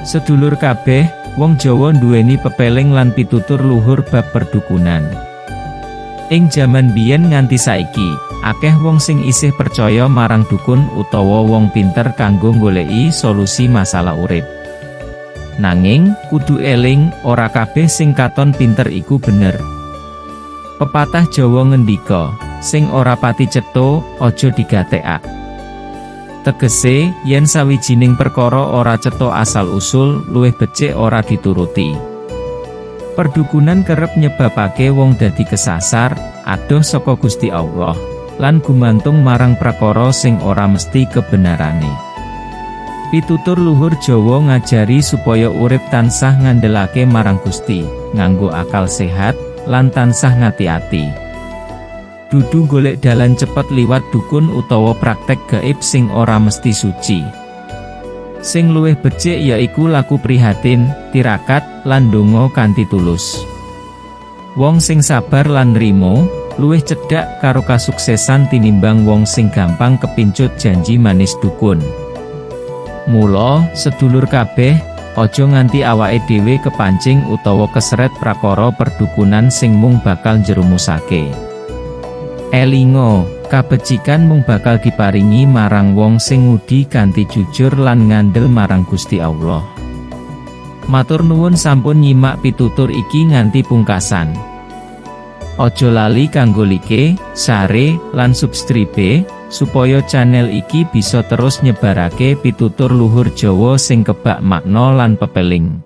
Sedulur kabeh, wong Jawa nduweni pepeling lan pitutur luhur bab perdukunan. Ing jaman biyen nganti saiki, akeh wong sing isih percaya marang dukun utawa wong pinter kanggo nggoleki solusi masalah urip. Nanging, kudu eling, ora kabeh sing katon pinter iku bener. Pepatah Jawa ngendika, "Sing ora pati cetha, aja digatekak." Tegese, yen sawijining perkara ora cetha asal-usul, luwih becik ora dituruti. Perdukunan kerep nyebabake wong dadi kesasar, adoh saka Gusti Allah, lan gumantung marang prakara sing ora mesti kebenarane. Pitutur luhur Jawa ngajari supaya urip tansah ngandelake marang Gusti, nganggo akal sehat, lan tansah ngati-ati. Dudu golek dalan cepet liwat dukun utawa praktek gaib sing ora mesti suci. Sing luwih becik yaiku laku prihatin, tirakat, lan ndonga kanthi tulus. Wong sing sabar lan nrimo, luwih cedhak karo kasuksesan tinimbang wong sing gampang kepincut janji manis dukun. Mula, sedulur kabeh, aja nganti awake dhewe kepancing utawa keseret prakara perdukunan sing mung bakal njerumusake. Elinga, kabecikan mung bakal diparingi marang wong sing ngudi kanthi jujur lan ngandel marang Gusti Allah. Matur nuwun sampun nyimak pitutur iki nganti pungkasan. Aja lali kanggo like, share, lan subscribe, supaya channel iki bisa terus nyebarake pitutur luhur Jawa sing kebak makna lan pepeling.